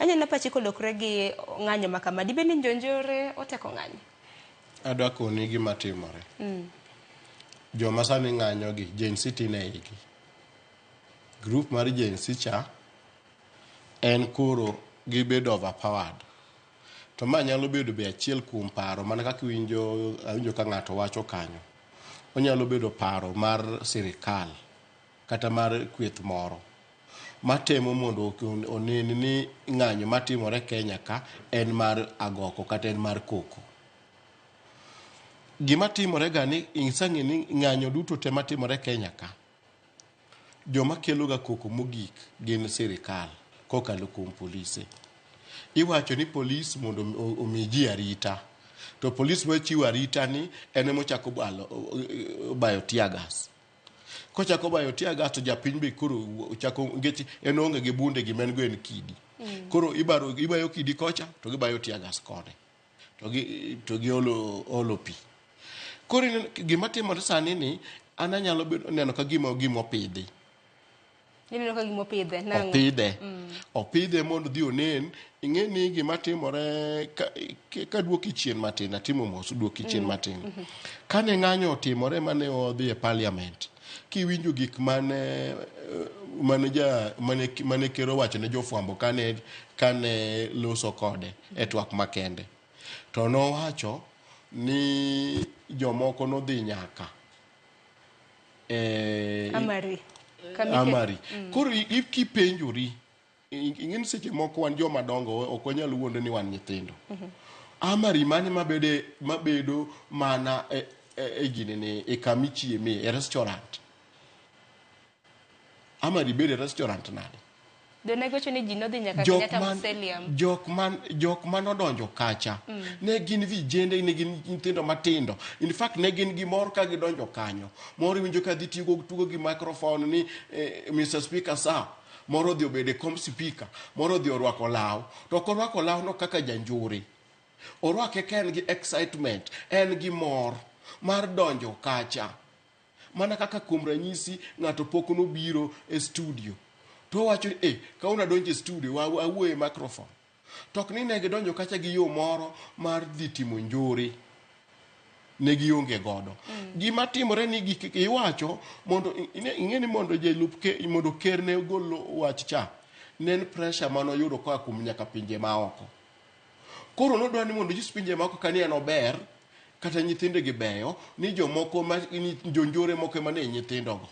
Anyalo pachi kolokre gi ng'anyo ma kama. Dibed ni jonjore oteko ng'anyo? Adwa koni gima timore. Joma sani ng'anyo gi, Gen Z tin e igi. Group mar Gen Z cha en koro gibedo overpowered. To ma nyalo bedo be achiel kuom paro mana kaka iwinjo awinjo ka ng'ato wacho kanyo. Onyalo bedo paro mar sirikal kata mar kweth moro matemo mondo onen ni ng'anyo matimore Kenya ka en mar agoko kata en mar koko. Gima timore ga ni isang'e ni ng'anyo duto te matimore Kenya ka, joma kelo ga koko mogik gin sirikal kokalo kuom polise. Iwacho ni polis mondo omi ji arita. To polis machiwo arita ni en emochako balo, bayo tear gas. Kochako bayo tear gas to japiny be koro chako nikech en oonge gi bunde gima en go en kidi. Koro ibaro ibayo kidi kocha to gibayo tear gas koni. To gi to giolo olo pi. Koro ineno gima timore sani ni an anyalo bedo neno ka gima gima opidhi. Ineno ka gima opidhe nang'o? Opidhe. Opidhe mondo odhi onen. Ing'e ni gima timore ka, ka duoki chien matin, atimo mos, duoki chien matin. Kane ng'anyo otimore mane odhi e parliament, kiwinjo gik mane eh, mane ja mane mane ker owacho ne jofwambo kane kane loso kode e twak makende. To nowacho ni jomoko nodhi nyaka e Amari. Kamike- Amari. Koro kipenjori, ing'e ni seche moko wan joma dongo ok wanyal wuonde ni wan nyithindo. Amari mane mabede mabedo mana e ginene e kama ichieme e restaurant. Amari bedo e restaurant nade? Doneg wacho ni ji nodhi nyaka Jok Kenyatta man, Mausoleum. jok man odonjo kacha ne gin vijende, ne gin nyithindo matindo. In fact ne gin gi mor ka gidonjo kanyo. Moro iwinjo ka dhi tigo tugo gi microphone ni Mr. Speaker sir. Moro odhi obedo e kom speaker, moro odhi orwako law. To ok orwako law no kaka janjore. Orwake ka en gi excitement, en gi mor mar donjo kacha. Mana kaka kuom ranyisi ng'ato pok nobiro e studio to owacho ni eh, kawuono adonjo e studio awuoyo e microphone. To ok ni ne gidonjo kacha gi yo moro mar dhi timo njore. Ne gionge godo. Gima timore ni gik iwacho mondo ing'e ni mondo jalup ke, mondo ker ne ogol wach cha, ne en pressure mane oyudo koa kuom nyaka pinje maoko. Koro nodwa ni mondo onyis pinje maoko ka ni en ober kata nyithinde gi beyo ni jomoko ma ni jonjore moko ema ne nyithindogo.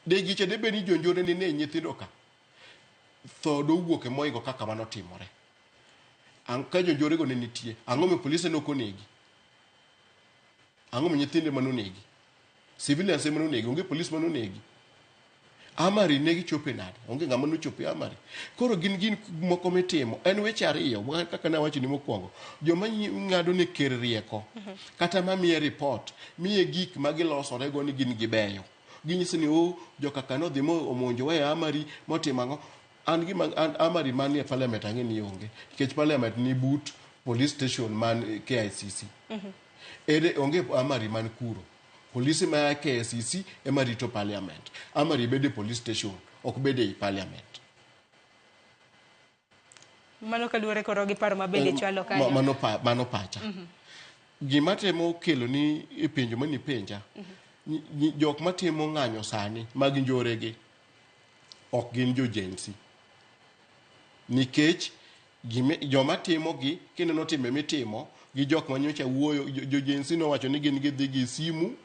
De gicha debed ni jonjore ne ne nyithindo ka, tho dowuok e moingo kaka mano timore. Ang' ka jonjore go ne nitie, ang'o mi polise ne ok onegi? Ang'o mi nyithinde ema nonegi? Civilians ema nonegi, onge polis mane onegi. Amari ne gichope nade? Onge ng'ama nochopo e Amari. Koro gin gin moko mitimo. En weche ariyo, kaka ne awacho ni mokwongo. Joma ng'ado ne ker rieko, kata mamiye report, miye gik ma gilosorego ni gin gibeyo. Ginyiso ni, oh, jokaka nodhi mo omonjowa e Amari, motimo ang'o. An gima an Amari manie parliament ang'e ni onge. Nikech parliament ni but police station man KICC. Ere onge Amari man kuro. Polise ma KICC ema rito parliament. Amari bedo e police station, ok bed ei parliament. Mano kaluwore koro gi paro ma bende chwalo kanyo. Mano pacha. Gima temo kelo ni e penjo mani penja, jok matimo ng'anyo sani mag njore gi ok gin jo Gen Z. Nikech joma timo gi kineno timbe mitimo gi jok manyocha wuoyo jo Gen Z nowacho ni gin gidhi gi simu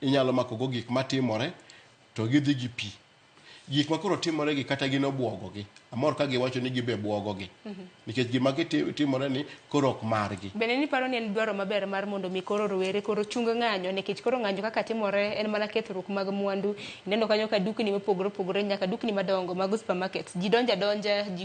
inyalo mako go gik matimore to gidhi gi pi. Gik ma koro timore gi kata gin obwogo gi. Amor ka giwacho ni gibe bwogo gi. Nikech gima timore ni koro ok margi. Bende niparo ni en dwaro maber mar mondo mi koro rowere koro chung ng'anyo nikech koro ng'anyo kaka timore en mana kethruok mag mwandu. Ineno kanyo ka dukni mopogore opogore nyaka dukni madongo mag supermarkets. Ji donjo adonja, ji